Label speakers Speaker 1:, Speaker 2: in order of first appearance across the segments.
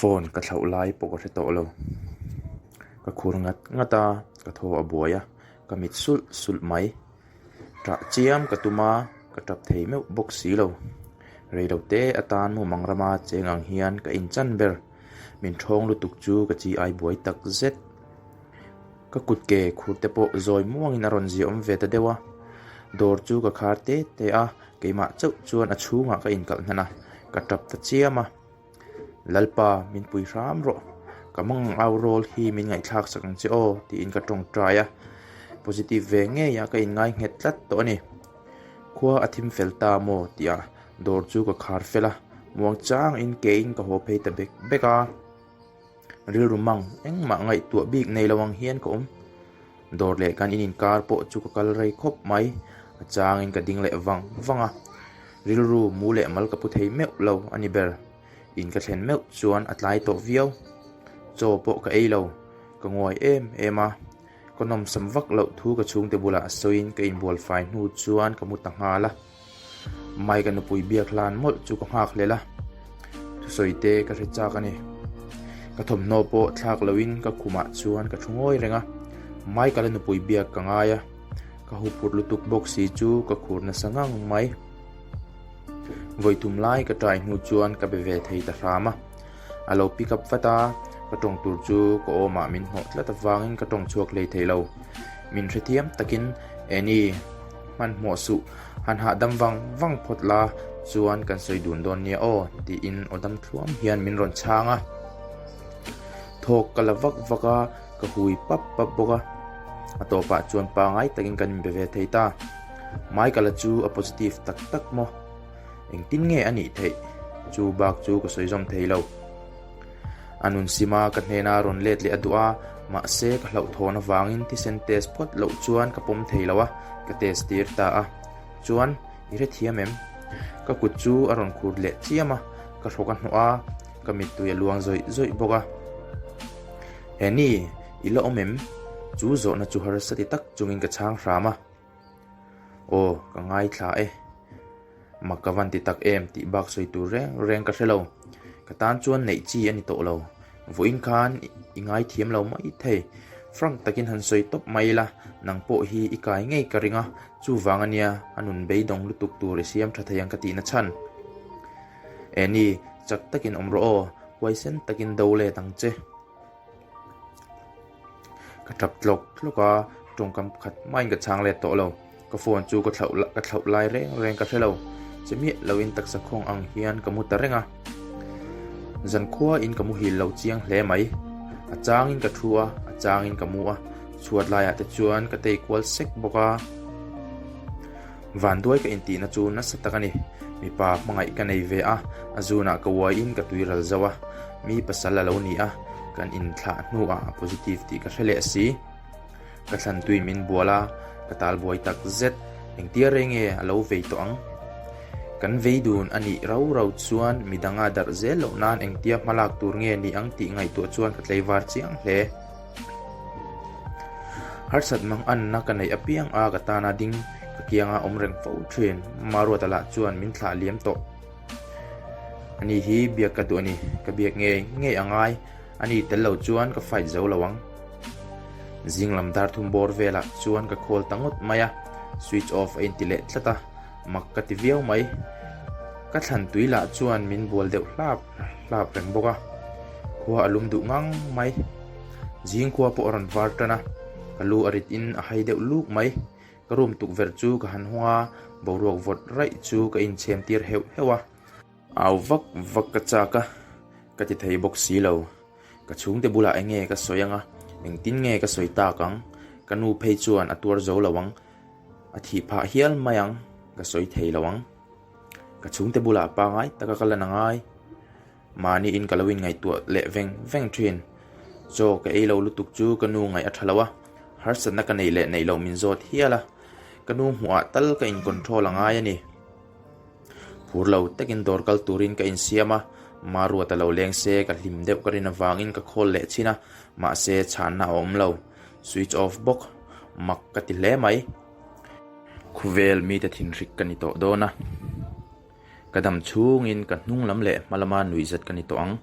Speaker 1: Phone ka thlauh lai pawh ka hre tawh lo. Ka khur ngat ngat a, ka thaw a buai a, ka mit sulh sulh mai. Ṭah chiam ka tum a, ka ṭap thei meuh bawk si lo. Reilote atan mumang rama cheng ang hian ka inchan ber. Min ṭhawng lutuk chu ka chi ai buai tak zet. Ka kut ke khur te pawh zawi muangin a rawn ziah awm ve ta deuh a. Dawr chu ka khar te te a, keimah chauh chuan a chhungah ka inkalh hnan a, ka tap ta chiam a. Lalpa, min pui hram rawh. Ka mang au rawl hi min ngaihthlak sak ang che aw, tiin ka tawngtai a. Positive ve ngei a ka inngai nghet tlat tawh a ni. Khua a thim fel ta maw tih ah dawr chu ka khar fel a, muang changin kein ka haw phei ta bek bek a. Rilru mang engmah ngaihtuah bik nei lo ang hian ka awm. Dawr leh kan in inkar pawh chu ka kal rei khawp mai. A changin ka ding leh vang vang a. Rilru mu leh mal ka pu thei meuh lo a ni ber. In ka thlen meuh chuan a tlai tawh viau. Chaw pawh ka ei lo. Ka nguai em em a. Ka nawmsam vak loh thu ka chhungte bulah a sawiin ka inbual fai hnu chuan ka mu ta nghal a. Mike-a nupui biak hlan mawlh chu ka nghak hlel a, thusawi te ka hre chak a ni. Ka thawmhnaw pawh thlak loin ka khumah chuan ka thu ngawi reng a, Mike-a la nupui biak ka ngai a, ka huphurh lutuk bawk si chu ka khur nasa ngang mai. Vawi thum lai ka try hnu chuan ka be ve thei ta hram a, a lo pick up vat a, ka tawng tur chu ka awmah min hnawh tlat avangin ka tawng chhuak hlei thei lo. Min hrethiam takin Annie hmanhmawh suh, han hahdam vang vang phawt la chuan kan sawi dun dawn nia aw tiin aw dam thluam hian min rawn chhang a. Thawk ka la vak vak a, ka hui pap pap bawk a. A tawpah chuan pangai takin kan inbe ve thei ta. Michael-a chu a positive tak tak maw? Engtin nge a nih theih? Chu bak chu ka sawi zawm thei lo. A nun sima ka hnena rawn let leh a duh a, mahse ka hlauhthawn avangin thisen test phawt loh chuan ka pawm thei lo a, ka test tir ta a. Chuan, i hrethiam em? Ka kut chu a rawn khur leh chiam a, ka hrawk a hnawh a, ka mittui a luang zawih zawih bawk a. Annie, i la awm em? Chu zawhna chu harsa ti tak chungin ka chhang hram a. Aw, ka ngaithla e. Mak ka van ti tak em tih bak sawi tur reng reng ka hre lo. Ka tan chuan neih chi a ni tawh lo. Vawiin khan i ngaithiam lo mai thei. Frank takin han sawi tawp mai ila, nang pawh hi i kai ngei ka ring a, chuvang a nia a nun beidawng lutuk tur i siam tha thei ang ka tihna chhan. Annie, chak takin awm rawh aw, huaisen takin do let ang che. Ka tap tlawk tlawk a, tawngkam khat hmain ka chhang let tawh lo. Ka phone chu ka thlauh ka thlauh lai reng reng ka hre lo. Che miah loin taksa khawng ang hian ka mu ta reng a. Zankhua in ka muhil lo chiang hle mai. A changin ka thu a, a changin ka mu a. Chhuat laiah te chuan ka tei kual sek bawk a. Vanduai ka intihna chu nasa tak a ni. Mipa hmangaih ka nei ve a, a zunah ka uaiin ka tui ral zo a. Mi pasal a lo ni a, kan inthlah hnuah a positive tih ka hre leh si. Ka thlan tui min bual a, ka tal buai tak zet. Engtia rei nge a lo vei tawh ang? Kan vei dun a nih rau rau chuan midanga darh zel loh nan engtia hmalak tur nge ni ang tih ngaihtuah chuan ka tleivar chiang hle. Harsat mang anna ka neih apiang a ka tana ding ka kianga awm reng fo thin. Maruata lah chuan min thlah liam tawh. Ani hi biak ka duh a ni, ka biak ngei ngei a ngai. Ani tel lo chuan ka fight zo lo ang. Zing lam dar thum bawr velah chuan ka call ta ngawt mai a, switch off a inti leh tlat a, mak ka ti viau mai. Ka thlan tui lah chuan min bual deuh hlap hlap reng bawk a, khua a lum duh ngang mai. Zing khua pawh a rawn var tan a, ka lu a rit in a hai deuh luk mai. Ka room tukverh chu ka han hawng a, boruak vawt raih chu ka inchhem tir heuh heuh a. Au vak vak ka chak a, ka ti thei bawk si lo. Ka chhungte bulah eng nge ka sawi ang a, engtin nge ka sawi tak ang? Ka nu phei chuan a tuar zo lo ang, a thih phah hial mai ang, ka sawi thei lo ang. Ka chhungte bulah pangai taka ka lan a ngai. Mahniin ka lo inngaihtuah leh veng veng thin. Chaw ka ei lo lutuk chu ka nu ngaih a tha lo a, harsatna ka neih leh neih loh min zawt hial a, ka nu hmuhah tal ka in control a ngai a ni. Phur lo takin dawr kal turin ka insiam a, Maruat a lo leng se ka hlim deuh ka rin avangin ka call leh chin a, mahse chhanna a awm lo. Switch off bawk. Mak ka ti hle mai. Khawvel mite thinhrik ka ni tawh dawn a. Ka dam chhungin ka hnung lam leh hma lama nuihzat ka ni tawh ang.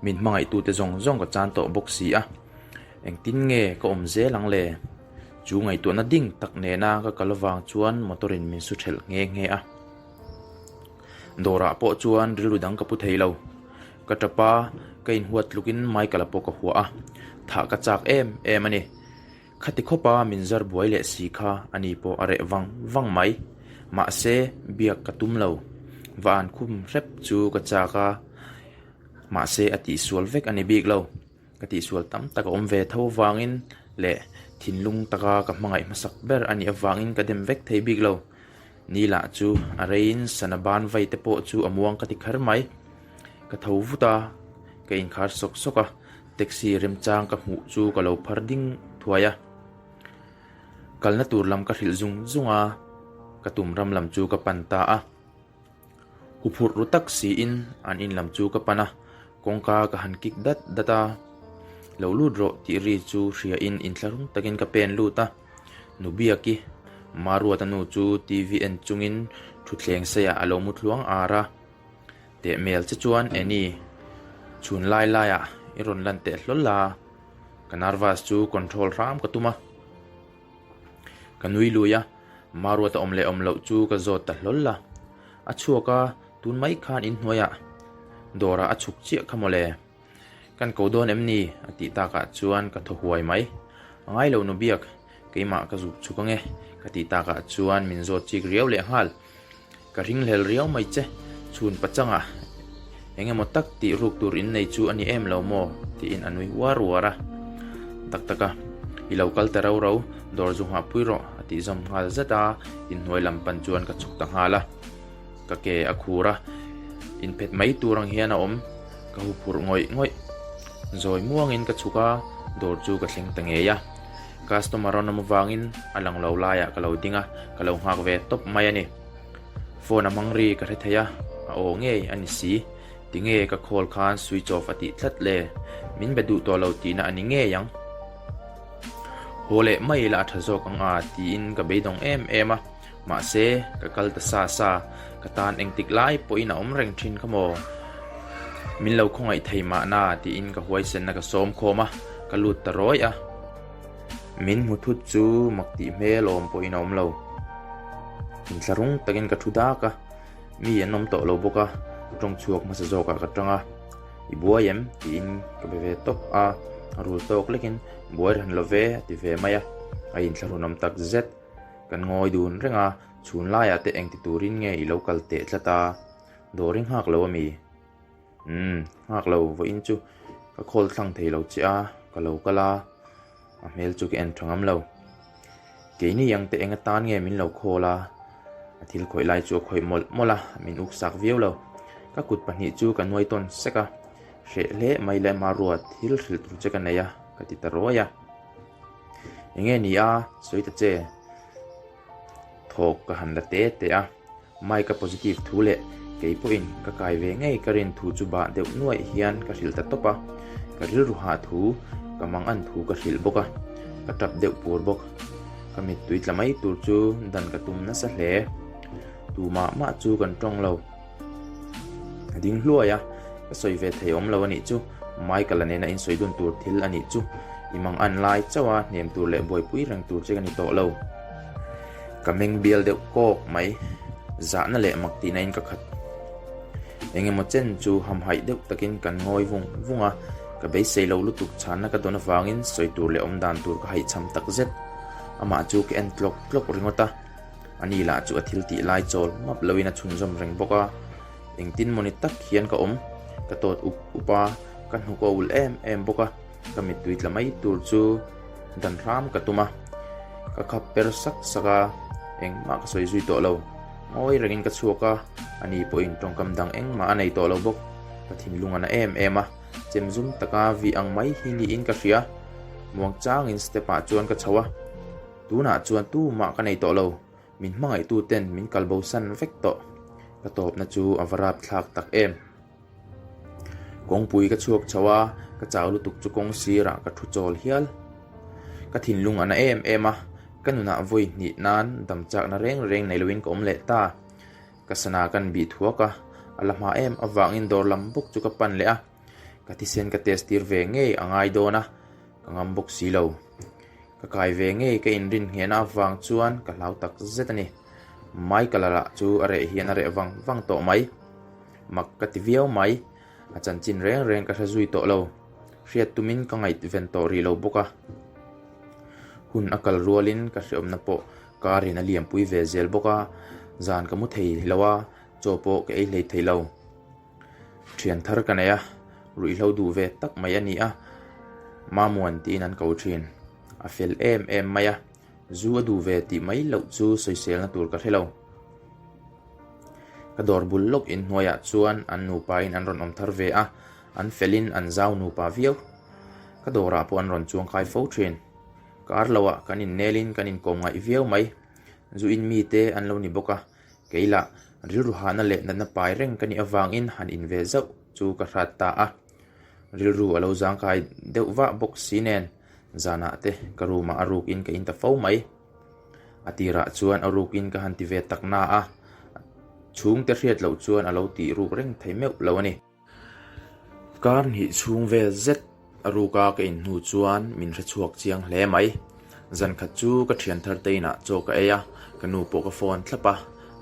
Speaker 1: Min hmangaihtute zawng zawng ka chan tawh bawk si a, engtin nge ka awm zel ang le? Chu ngaihtuahna ding tak nena ka kal avang chuan motor in min su thelh nghe nghe a. Dawrah pawh chuan rilru dang ka pu thei lo. Ka tap a, ka inhuat tlukin Michael-a pawh ka huah a, thah ka chak em em a ni. Khati khawpa min zar buai leh si kha ani pawh a reh vang vang mai. Mahse, biak ka tum lo. Va an khum hrep chu ka chak a, mahse a tihsual vek a ni bik lo. Ka tihsual tam tak a awm ve tho avangin leh thinlung taka ka hmangaih hmasak ber a nih avangin ka dem vek thei bik lo. Ni lah chu a reiin sana ban vai te pawh chu a muang ka ti kher mai. Ka tho vut a, ka inkhar sawk sawk a, taxi remchang ka hmuh chu ka lo phar ding thuai a. Kalna tur lam ka hrilh zung zung a, ka tum ram lam chu ka pan ta a. Huphurh ru tak siin an in lam chu ka pan a, kawngka ka han kik dat dat a, Lo lut rawh tih ri chu hria in inthlahrung takin ka pen lut a, Nu Biaki, Maruata nu chu TV en chungin thutthleng seiah a lo mu thluang ar a, Teh hmel che chuan Annie, chhun lai laiah i rawn lan teh hlawl a, ka nervous chu control hram ka tum a. Ka nui lui a, Maruata awm leh awm loh chu ka zawt ta hlawl a. A chhuak a, tun mai khan inhnuaiah dawrah a chhuk chiah kha mawle. Kan ko dawn em ni? a tih takah chuan ka thaw huai mai. A ngai lo nu biak, keimah ka zuk chhuk ange ka tih takah chuan min zawt chik riau leh nghal. Ka ringhlel riau mai che, chhun pachangah eng emaw tak tih ruk tur in nei chu a ni em lo maw? tiin a nui uar uar a. Tak tak a, i lo kal ta rau rau, dawr zu nghah pui rawh a tih zawm nghal zet a, inhnuai lam pan chuan ka chhuk ta nghal a. Ka ke a khur a, inphet mai tur ang hian a awm, ka huphurh ngawih ngawih. Zawi muangin ka chhuk a, dawr chu ka thleng ta ngei a. Customer an awm avangin a lang lo laiah ka lo ding a, ka lo nghak ve tawp mai a ni. Phone a hmang ri ka hre thei a, a aw ngei a ni si. Tinge ka call khan switch off a tih tlat le? Min be duh tawh lo tihna a ni ngei ang. Haw leh mai ila a tha zawk ang a tiin ka beidawng em em a. Mahse, ka kal ta sa sa, ka tan engtik lai pawhin a awm reng thin kha maw? Min lo khawngaih thei mahna tiin ka huaisenna ka sawm khawm a, ka lut ta rawih a. Min hmu thut chu mak tih hmel awm pawhin a awm lo. Inthlahrung takin ka thu dak a, mi an awm tawh lo bawk a, tawng chhuak hmasa zawkah ka tang a, I buai em? tiin ka be ve tawp a, a rul tawk lekin buai ran lo ve a ti ve mai a, a inthlahrun awm tak zet. Kan ngawi dun reng a, chhun laiah te engti turin nge i lo kal teh tlat a? Dawr i nghak lo ami? Umm, nghak lo, vawiin chu ka call thlang thei lo che a, ka lo kal a, a hmel chu ka en tha ngam lo. Keini ang te eng atan nge min lo call a? A thil khawih lai chu a khawih mawlh mawlh a, min uksak viau lo. Ka kut pahnih chu ka nuai tawn sek a, hreh hle mai leh Maruat thil hrilh tur che ka nei a, ka ti ta ruai a. Enge ni a, sawi ta che. Thawk ka han la te te a, Mike a positive thu leh kei pawhin ka kai ve ngei ka rin thu chu bah deuh nuaih hian ka hrilh ta tawp a, ka rilru hah thu, ka mang an thu ka hrilh bawk a, ka tap deuh pur bawk. Ka mittui tla mai tur chu dan ka tum nasa hle. Tu mah mah chu kan tawng lo. A ding hluai a, ka sawi ve thei awm lo a nih chu, Michael-a nena insawi dun tur thil a nih chu, i mang an lai chauh a, hnem tur leh buaipui reng tur che ka ni tawh lo. Ka meng bial deuh kawk mai, zahna leh mak tihna in ka khat. Eng emaw chen chu hamhaih deuh takin kan ngawi vung vung a, ka beisei lo lutuk chhanna ka dawn avangin sawi tur leh awm dan tur ka haihchham tak zet. Amah chu ka en tlawk tlawk ringawt a. Ani lah chu a thil tih lai chawl map loin a chhunzawm reng bawk a, engtin mawni tak hian ka awm, ka tawt up up a, ka hnuk a ulh em em bawk a, ka mittui tla mai tur chu dan hram ka tum a, ka khap per sak sak a, engmah ka sawi zui tawh lo, ngawi rengin ka chhuak a, ani pawhin tawngkam dang engmah a nei tawh lo bawk, ka thinlung a na em em a, chem zum taka vih ang mai hi niin ka hria, muang changin step ah chuan ka chho a. Tunah chuan tumah ka nei tawh lo, min hmangaihtu ten min kal bo san vek tawh. Ka tawpna chu a va rap thlak tak em. Kawngpui ka chhuak chho a, ka chau lutuk chu kawng sirah ka thu chawl hial. Ka thinlung a na em em a, ka nunah vawi hnih nan dam chakna reng reng nei loin ka awm leh ta. Ka sana kan bih thuak a, a la hma em avangin dawr lam bawk chu ka pan leh a. Ka thisen ka test tir ve ngei a ngai dawn a, ka ngam bawk si lo. Ka kai ve ngei ka inrin nghehna avang chuan ka hlau tak zet a ni. Michael-a lah chu a reh hian a reh vang vang tawh mai. Mak ka ti viau mai. A chanchin reng reng ka hre zui tawh lo. Hriat tumin ka ngaihven tawh rih lo bawk a. Hun a kal rualin ka hreawmna pawh karin a liampui ve zel bawk a, zan ka mu thei lo a, chaw pawh ka ei hlei thei lo. Thian thar ka nei a, ruihhlo duh ve tak mai a ni a, Mamuan tiin an ko thin. A fel em em mai a, zu a duh ve tih mai loh chu sawiselna tur ka hre lo. Ka dawr bul lawk inhnuaiah chuan an nupain an rawn awm thar ve a, an felin an zau nupa viau. Ka dawrah pawh an rawn chuang kai fo thin. Kar loah kan innelin kan inkawm ngaih viau mai. Zu in mite an lo ni bawk a, kei lah rilru hahna leh natna pai reng ka nih avangin han in ve zauh chu ka hrat ta a. Rilru a lo zangkai deuh vah bawk si nen zanah te ka room ah a rukin ka in ta fo mai. A tirah chuan a rukin ka han ti ve tak na a, chhungte hriat loh chuan a lo tih ruk reng thei meuh lo a ni. Kar hnih chhung vel zet a ruka ka in hnu chuan min hre chhuak chiang hle mai. Zan khat chu ka thian thar te inah chaw ka ei a, ka nu pawh ka phone thlap a,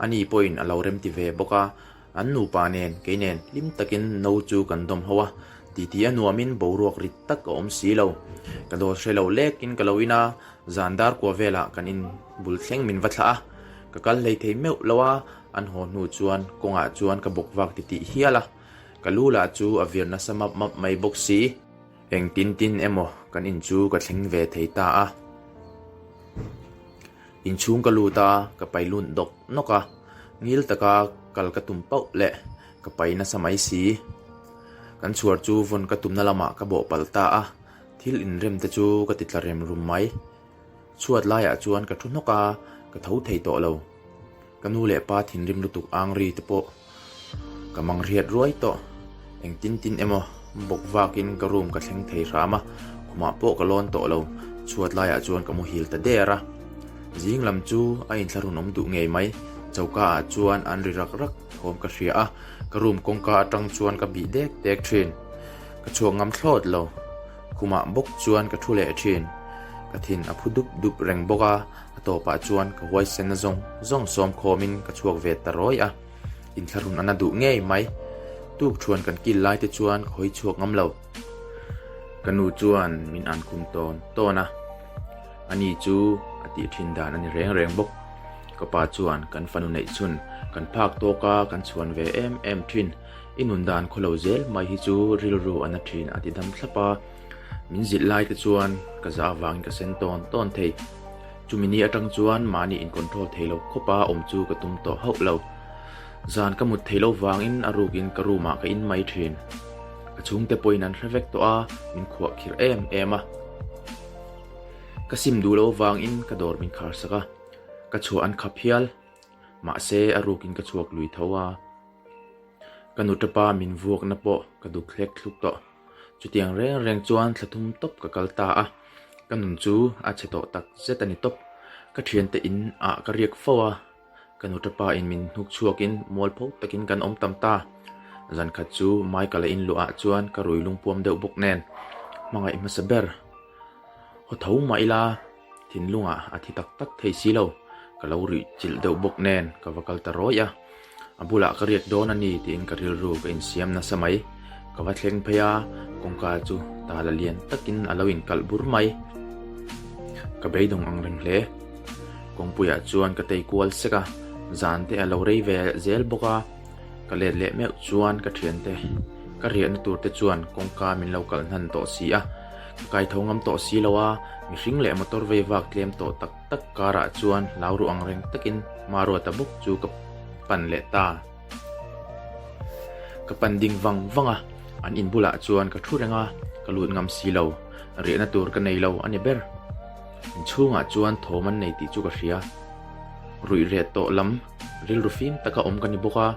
Speaker 1: ani pawhin a lo remti ve bawk a, an nupa nen kei nen hlim takin no chu kan dawm ho a, titi a nuamin boruak rit tak a awm si lo. Ka dawt hre lo lekin ka lo in a, zan dar kua velah kan in bul thleng min va thlah a, ka kal hlei thei meuh lo a, An haw hnu chuan kawngah chuan ka bawk vak ti tih hial a, ka lu lah chu a vir nasa map map mai bawk si. Eng tin tin emaw kan in chu ka thleng ve thei ta a. Inchhung ka lut a, ka pai lut dawk nawk a, ngil taka kal ka tum pauh leh ka pai nasa mai si. Kan chhuar chu vawn ka tumna lamah ka bawh palh ta a, thil inrem te chu ka ti tla rem rum mai. Chhuat laiah chuan ka thu hnawk a, ka tho thei tawh lo. Ka nu leh pa thinrim lutuk ang ri te pawh ka mang riat ruai tawh. Engtin tin emaw bawk vakin ka room ka thleng thei hram a, khumah pawh ka lawn tawh lo. Chhuat laiah chuan ka muhil ta der a. Zing lam chu a inthlahrun awm duh ngei mai. Choka ah chuan an ri rak rak thawm ka hria a, ka room kawngka atang chuan ka bih dek dek thin. Ka chhuak ngam thlawt lo. Khumah bawk chuan ka thu leh thin. Ka thin a phu dup dup reng bawk a, a tawpah chuan ka huaisenna zawng zawng sawm khawmin ka chhuak ve ta rawi a. Inthlahrun a na duh ngei mai. Tuk thuan kan kil lai te chuan ka hawi chhuak ngam lo. Ka nu chuan min an khum tawn tawn a, ani chu a tih thin dan a ni reng reng bawk. Ka pa chuan kan fanu neih chhun kan phak tawk a, kan chhuan ve em em thin. I nun dan khaw lo zel mai hi chu rilru a na thin a ti dam thlap a, min zilh lai te chuan ka za avangin ka sen tawn tawn thei. Chumi ni atang chuan mahni in control thei lo khawp a awm chu ka tum tawh hauh lo. Zan ka mut theih loh vangin a rukin ka room ah ka in mai thin. Ka chhungte pawhin an hre vek tawh a, min khuah khirh em em a. Ka sim duh loh vangin ka dawr min khar sak a, ka chhuah an khap hial. Mahse a rukin ka chhuak lui tho a. Ka nutapa min vuakna pawh ka duk hlek thluk tawh. Chutiang reng reng chuan thla thum tawp ka kal ta a, ka nun chu a chhe tawh tak zet a ni tawp. Ka thiante in ah ka riak fo a, ka nutapa in min hnuk chhuakin mualpho takin kan awm tam ta. Zan khat chu Michael-a in luah ah chuan ka rui lungpuam deuh bawk nen hmangaih hmasa ber haw tho mah ila, Thinlungah a thi tak tak thei si lo, ka lo rih chilh deuh bawk nen ka va kal ta rawih a, a bulah ka riak dawn a ni tiin ka rilru ka insiam nasa mai. Ka va thleng phei a, kawngka chu tala lian takin a lo inkalh bur mai. Ka beidawng ang reng hle. Kawngpuiah chuan ka tei kual sek a, zan te a lo rei ve zel bawk a. Ka let leh meuh chuan ka thiante ka riahna tur te chuan kawngka min lo kalh hnan tawh si a, ka kaitho ngam tawh si lo a, mihring leh motor vei vak tlem tawh tak tak karah chuan hlau ruh ang reng takin Maruata bawk chu ka pan leh ta. Ka pan ding vang vang a, an in bulah chuan ka thu reng a, ka lut ngam si lo, riahna tur ka nei lo a ni ber. Inchhungah chuan thawm an nei tih chu ka hria. Ruih reh tawh lam rilru fim taka awm ka ni bawk a,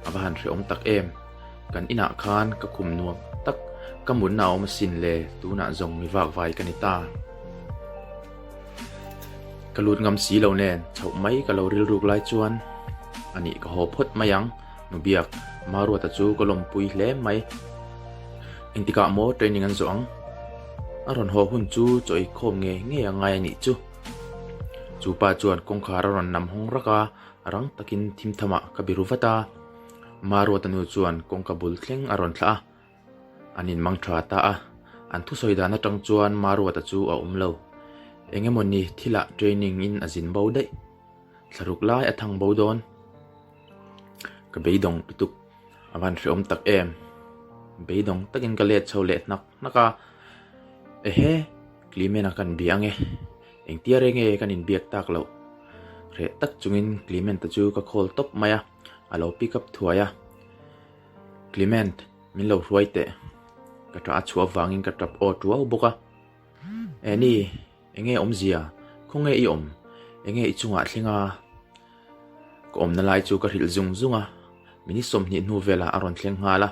Speaker 1: a va han hrehawm tak em. Kan inah khan ka khum nuam tak, ka mutna a awm asin le, tunah zawng mi vak vai ka ni ta. Ka lut ngam si lo nen, chhoh mai ka lo rilruk lai chuan anih ka haw phawt mai ang, Nubiak, Maruata chu ka lawmpui hle mai. Engtikah maw training an zawh ang? A rawn haw hun chu chaw ei khawm ngei ngei a ngai a nih chu. Chu pa chuan kawngkhar a rawn nam hawng rak a, rang takin thim thamah ka biru vat a. Maruata nu chuan kawngka bul thleng a rawn thlah a, an inmang tha ta a. An thusawi dan atang chuan Maruata chu a awm lo. Eng emaw ni thilah training in a zin bo daih. Thlaruk lai a thang bo dawn. Ka beidawng lutuk. A van hreawm tak em. Beidawng takin ka let chho leh hnak hnak a. Ehe, Clement-a kan bia ange. Engtia reng nge kan inbiak tak loh. Hreh tak chungin Clement-a chu ka call tawp mai a, a lo pick up thuai a. Clement, min lo hruai teh. Ka tah a chhuah avangin ka tap aw tuau bawk a. Annie, enge awmzia? Khawnge i awm? Enge i chungah thleng a? Ka awmna lai chu ka hrilh zung zung a, minute 20 hnu velah a rawn thleng nghal a.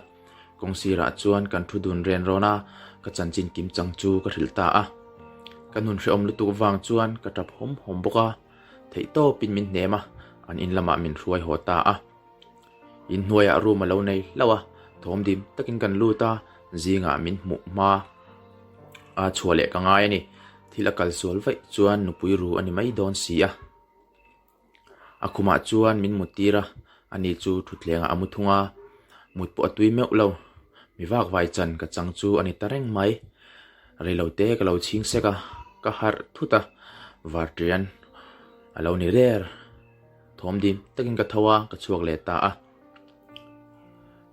Speaker 1: Kawng sirah chuan kan thu dun ren rawn a, ka chanchin kim chang chu ka hrilh ta a. Ka nun hrehawm lutuk vang chuan ka tap hawm hawm bawk a, theihtawpin min hnem a, an in lamah min hruai haw ta a. Inhnuaiah room a lo nei hlauh a, thawm dim takin kan lut a, zingah min hmuh hma a chhuah leh ka ngai a ni. Thil a kal sual vaih chuan nupui ru a ni mai dawn si a. A khumah chuan min mut tir a, ani chu thutthlengah a mu thung a, mut pawh a tui meuh lo. Mi vak vai chan ka chang chu a ni ta reng mai. Reilote ka lo chhing sek a, ka harh thut a, varṭian a lo ni der. Thawm dim takin ka tho a, ka chhuak leh ta a.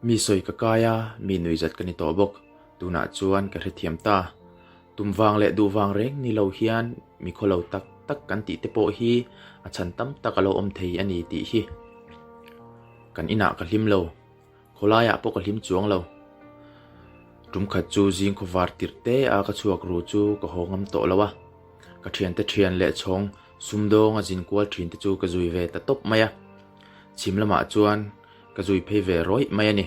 Speaker 1: Mi sawi ka kai a, mi nuihzat ka ni tawh bawk. Tunah chuan ka hrethiam ta. Tum vang leh duh vang reng ni lo hian mi khawlo tak tak kan tih te pawh hi a chhan tam tak a lo awm thei a ni tih hi. Kan inah ka hlim lo. Khawlaiah pawh ka hlim chuang lo. Tum khat chu zing khawvar tirh te a ka chhuak ru chu ka haw ngam tawh lo a. Ka thiante thian leh chhawng sumdawng a zin kual thin te chu ka zui ve ta tawp mai a. Chhim lamah chuan ka zui phei ve rawih mai a ni.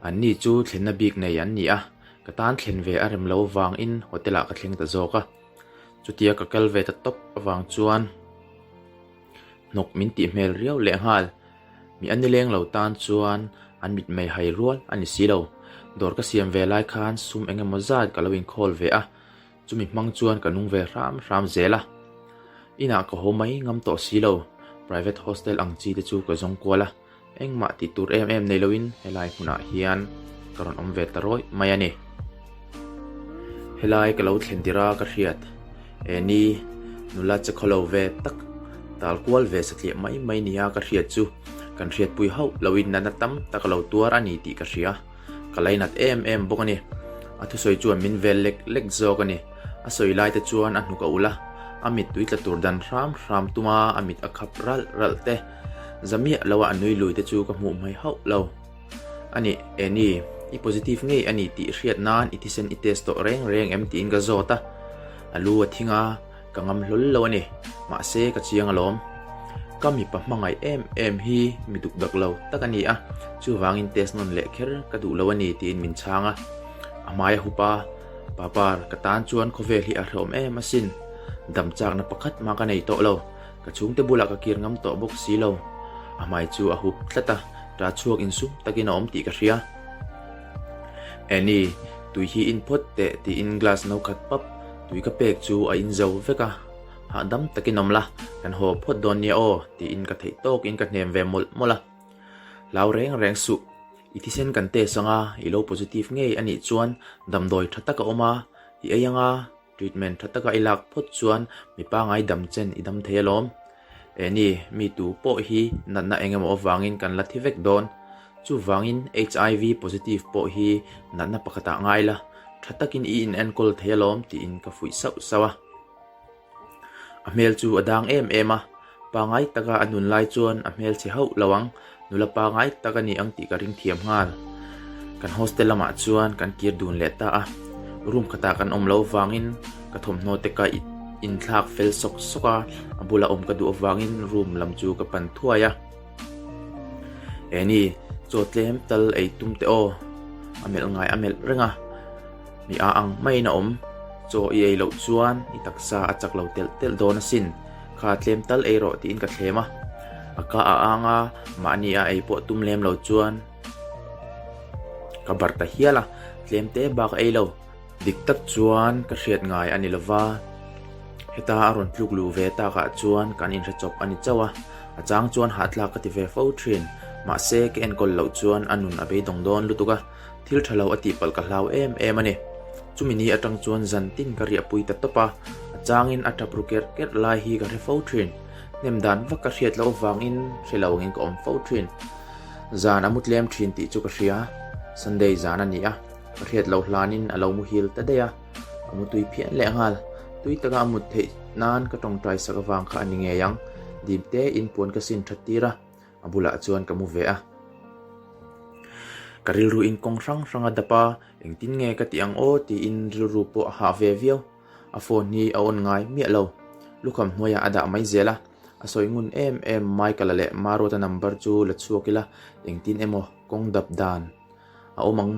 Speaker 1: An ni chu thlenna bik nei an ni a, ka tan thlen ve a rem lo vangin hotel ah ka thleng ta zawk a. Chutia ka kal ve ta tawp avang chuan hnawk min tih hmel riau leh nghal. Mi a nileng lo tan chuan an mitmei hai rual a ni si lo. Dawr ka siam ve lai khan sum eng emaw zat ka lo inkhâwl ve a, chumi hmang chuan ka nung ve hram hram zel a. Inah ka haw mai ngam tawh si lo, private hostel ang chi te chu ka zawng kual a, engmah tih tur em em nei loin helai hmunah hian ka rawn awm ve ta rawih mai a ni. Helai ka lo thlen tir a ka hriat, e ni, nula che khaw lo ve tak, tal kual ve satliah mai mai nia ka hriat chu kan hriatpui hauh loin natna tam tak a lo tuar a ni tih ka hria. Ka lainat em em bawk a ni. A thusawi chuan min vel lek lek zawk a ni. A sawi lai te chuan a hnuk a ulh a, a mittui tla tur dan hram hram tuma a mit a khap ralh ralh te, za miah loa a nui lui te chu ka hmuh hmai hauh lo. A nih, Annie, i positive ngei a ni tih hriat nan i thisen i test tawh reng reng em tiin ka zawt a. A lu a thing a, ka ngam hlawl lo a ni. Mahse, ka chiang alawm. Ka mipa hmangaih em em hi mi duk dak lo tak a ni a, chuvangin test nawn leh kher ka duh lo a ni tiin min chhang a. A hmai a hup a, Papar, ka tan chuan khawvel hi a hrehawm em asin. Dam chakna pakhat mah ka nei tawh lo. Ka chhungte bulah ka kir ngam tawh bawk si lo. A hmai chu a hup tlat a, ṭah chhuak insum takin a awm tih ka hria. Annie, tui hi in phawt teh tiin glass no khat pap tui ka pek chu a in zo vek a. Hahdam takin awm la, kan haw phawt dawn nia aw tiin ka theih tawkin ka hnem ve mawlh mawlh a. Hlau reng reng suh, i thisen kan test anga i lo positive ngei a nih chuan damdawi tha tak a awm a, i ei anga Treatment tha taka i lak phawt chuan mi pangai dam chen i dam thei alawm. Eh ni, mi tu pawh hi natna eng emaw avangin kan la thi vek dawn. Chuvangin HIV positive pawh hi natna pakhatah ngai la, tha takin i inenkawl thei alawm tiin ka fuih sauh sauh a. A hmel chu a dang em em a, pangai taka a nun lai chuan a hmel chhe hauh lo ang, nula pangai tak a ni ang tih ka ring thiam nghal. Kan hostel lamah chuan kan kir dun leh ta a, room khatah kan awm lo vangin ka thawmhnaw te ka inthlak fel sawk sawk a, a bula awm ka duh avangin room lam chu ka pan thuai a. Eni, chaw tlem tal ei tum teh aw, a melh ngai a melh reng a. Mi a ang maiin a awm. Chaw i ei loh chuan i taksa a chak lo telh telh dawn asin. Kha tlem tal ei rawh tiin ka thlem a. A ka a ang a, mahni a ei pawh tum lem lo chuan ka bar ta hial a. Tlem te bak a ei lo. Dik tak chuan ka hriat ngai a ni lo va, heta a rawn tluk luh ve takah chuan kan inhre chawp a ni chauh a, a chang chuan hahthlak ka ti ve fo thin. Mahse, ka enkawl loh chuan a nun a beidawng dawn lutuk a, thil tha lo a tihpalh ka hlau em em a ni. Chumi ni atang chuan zan tin ka riahpui ta tawp a, a changin a tap ru kerh kerh lai hi ka hre fo thin. Hnem dan vak ka hriat loh avangin hre lo angin ka awm fo thin. Zan a mu tlem thin tih chu ka hria, Sunday zan a ni a, ka hriat loh hlanin a lo muhil ta daih a, a mu tui phian leh nghal. Tui taka a mut theih nan ka tawngtai sak avang kha a ni ngei ang, dim te in puan ka sin that tir a, a bulah chuan ka mu ve a. Ka rilru in kawng hrang hrang a dap a, engtin nge ka tih ang aw tiin rilru pawh a hah ve viau. A phone hi a on ngai miah lo. Lukham hnuaiah a dah mai zel a, a sawi ngun em em Michael-a leh Maruata number chu la chhuak ila engtin emaw kawng dap dan a awm ang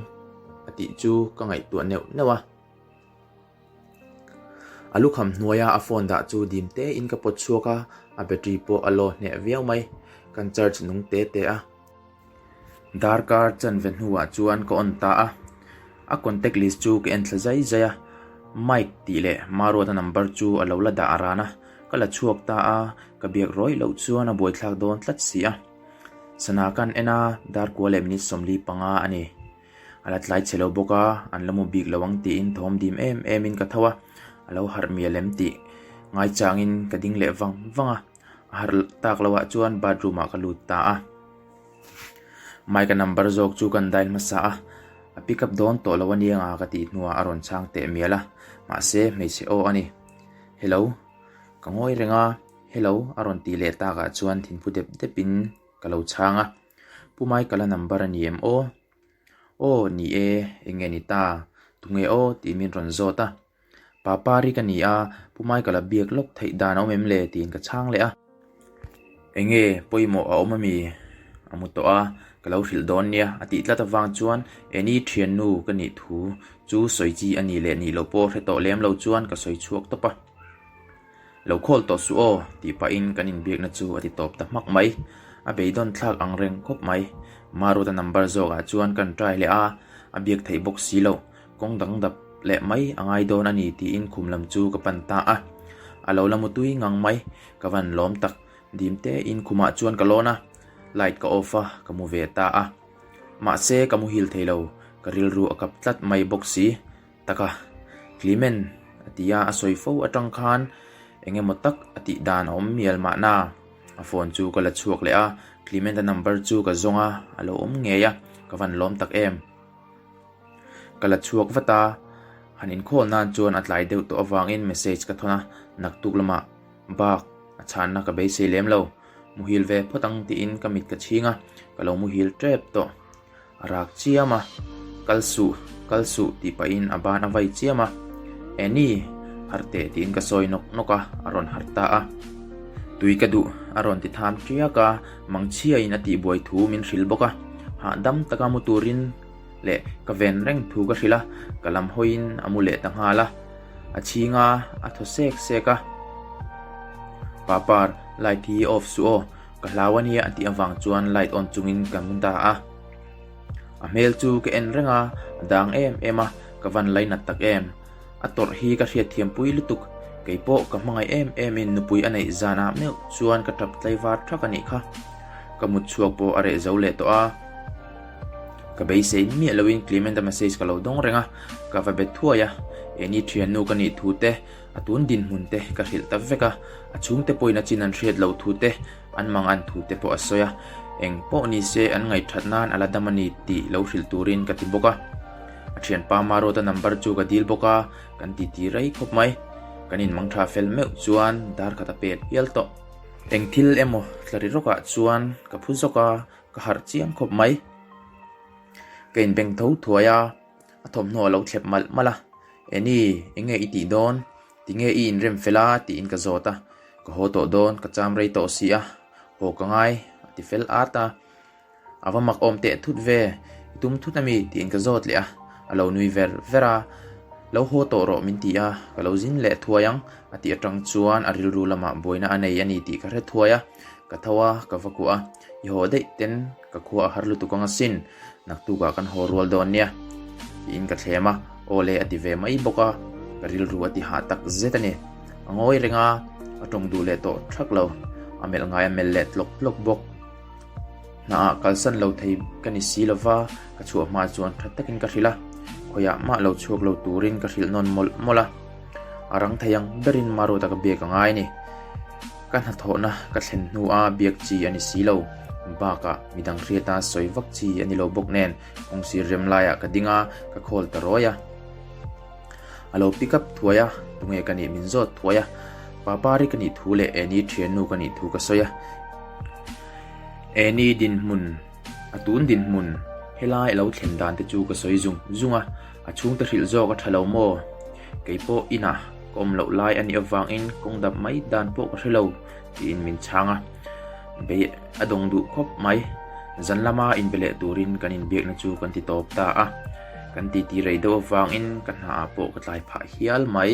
Speaker 1: a tih chu ka ngaihtuah neuh neuh a. A lukham hnuaia a phone dah chu dim tein ka pawt chhuak a, a battery pawh a low hneh viau mai. Kan charge nung te te a. Darkar chanve hnuah chuan ka on ta a, a contact list chu ka en thla zai zai a, Mike tih leh Maruata number chu a lo la dah a ran a, ka la chhuak ta a, ka biak rawih loh chuan a buaithlak dawn tlat si a. Sana kan en a, dar kua leh minute 45 a ni. A la tlai chhe lo bawk a, an la mu bik lo ang tiin thawm dim em em in ka tho a, a lo harh mial em tih ngaichangin ka ding leh vang vang a. A harh tak loh ah chuan bathroom ah ka lut ta a. Mike-a number zawk chu kan dial hmasa a, a pick up dawn tawh lo aniang a ka tih hnuah a rawn chhang teh mial a, mahse hmeichhe aw a ni. Hello. Ka ngawi reng a, hello a rawn tih leh takah chuan thinphu dep depin ka lo chhang a. Pu Michael-a number a ni em aw? Aw ni e, eng nge ni ta? Tunge aw? tih min rawn zawt a. Papari ka ni a, Pu Michael-a biak lawk theih dan a awm em le? tiin ka chhang leh a. Enge pawimawh a awm ami? A mu tawh a, ka lo hrilh dawn nia a tih tlat avang chuan Eni thiannu ka nih thu chu sawi chi a nih leh nih loh pawh hre tawh lem lo chuan ka sawi chhuak tawp a. Lo khawl tawh suh aw tih pahin kan inbiakna chu a ti tawp ta hmak mai. A beidawn thlak ang reng khawp mai. Maruta number zawkah chuan kan try leh a, a biak theih bawk si loh. Kawng dang dap leh mai a ngai dawn a ni tiin khum lam chu ka pan ta a. A lo la mu tui ngang mai, ka van lawm tak. Dim tein khumah chuan ka lawn a, light ka off a, ka mu ve ta a. Mahse ka muhil thei lo, ka rilru a kap tlat mai bawk si. Taka, Clement a ti a, a sawi fo atang khan eng emaw tak a tih dan a awm mial mahna. A phone chu ka la chhuak leh a, Clement-a number chu ka zawng a, a lo awm ngei a, ka van lawm tak em. Ka la chhuak vat a, han inkhawl nan chuan a tlai deuh tawh avangin message ka thawn a, naktuk lamah bak a chhanna ka beisei lem lo. Muhil ve phawt ang tiin ka mit ka chhing a, ka lo muhil tep tawh. A rak chiam a, Kal suh, kal suh tih pahin a ban a vai chiam a, Annie, harh teh tiin ka sawi nawk nawk a, a rawn harh ta a. Tui ka duh, a rawn ti tham tiak a, mangchhiain a tihbuai thu min hrilh bawk a, hahdam taka mu turin leh ka ven reng thu ka hrilh a, ka lam hawiin a mu leh ta nghal a, a chhing a, a thaw sek sek a. Papar, light hi off suh aw, ka hlau a nia a tih avang chuan light on chungin ka mu ta a. A hmel chu ka en reng a, a dang em em a, ka van lainat tak em. A tawrh hi ka hriatthiam pui lutuk, kei pawh ka hmangaih em em in nupui a neih zanah meuh chuan ka tap tlaivar thak a nih kha. Ka mut chhuak pawh a reh zo leh tawh a. Ka beisei miah loin Clement-a message ka lo dawng reng a, ka va bet thuai a, Eni thiannu ka nih thu te, a tun dinhmun te ka hrilh ta vek a, a chhungte pawhin a chin an hriat loh thu te, an mang an thu te pawh a sawi a, eng pawh ni se an ngaihthat nan a la dam a ni tih lo hrilh turin ka ti bawk a. A thianpa Maruata number chu ka dil bawk a, kan titi rei khawp mai. Kan inmang tha fel meuh chuan dar khat a pek hial tawh. Eng thil emaw tla ri rawkah chuan ka phu zawk a, ka harh chiang khawp mai. Ka inbeng tho thuai a, a thawmhnaw a lo thlep malh malh a. Eni, eng nge i tih dawn? Tinge i inrem fel a? tiin ka zawt a. Ka haw tawh dawn, ka cham rei tawh si a, haw ka ngai a ti fel at a. A va mak awm teh thut ve, i tum thut ami? tiin ka zawt leh a, a lo nui ver ver a, Lo haw tawh rawh min ti a, ka lo zin leh thuai ang a tih atang chuan a rilru lamah buaina a nei a ni tih ka hre thuai a, ka tho a, ka va kuah a, I haw daih ten ka khua a har lutuk ang asin, naktukah kan haw rual dawn nia. Tiin ka thlem a, aw le a ti ve mai bawk a, ka rilru a ti hah tak zet a ni. A ngawi reng a, a tawng duh leh tawh thak lo, a melh ngai a melh leh tlawk tlawk bawk. Hnaah kalsan lo thei ka ni si lova, ka chhuah hma chuan tha takin ka hrilh a, khawiah mah lo chhuak lo turin ka hrilh nawn mawlh mawlh a. A rang thei ang berin Maruata ka biak a ngai a ni. Ka hnathawhna ka thlen hnua biak chi a ni si lo, bakah midang hriata sawi vak chi a ni lo bawk nen kawngsir rem laiah ka ding a, ka call ta rawi a. A lo pick up thuai a, tunge ka nih min zawt thuai a, Papari ka nih thu leh Annie thiannu ka nih thu ka sawi a. Annie dinhmun, a tun dinhmun, helai a lo thlen dan te chu ka sawi zung zung a, a chhungte hrilh zawk a tha lo maw? Kei pawh inah ka awm loh lai a nih avangin kawng dap mai dan pawh ka hre lo tiin min chhang a, bei a dawng duh khawp mai. Zan lama inbe leh turin kan inbiakna chu kan ti tawp ta a, kan titi rei deuh avangin ka hnaah pawh ka tlai phah hial mai.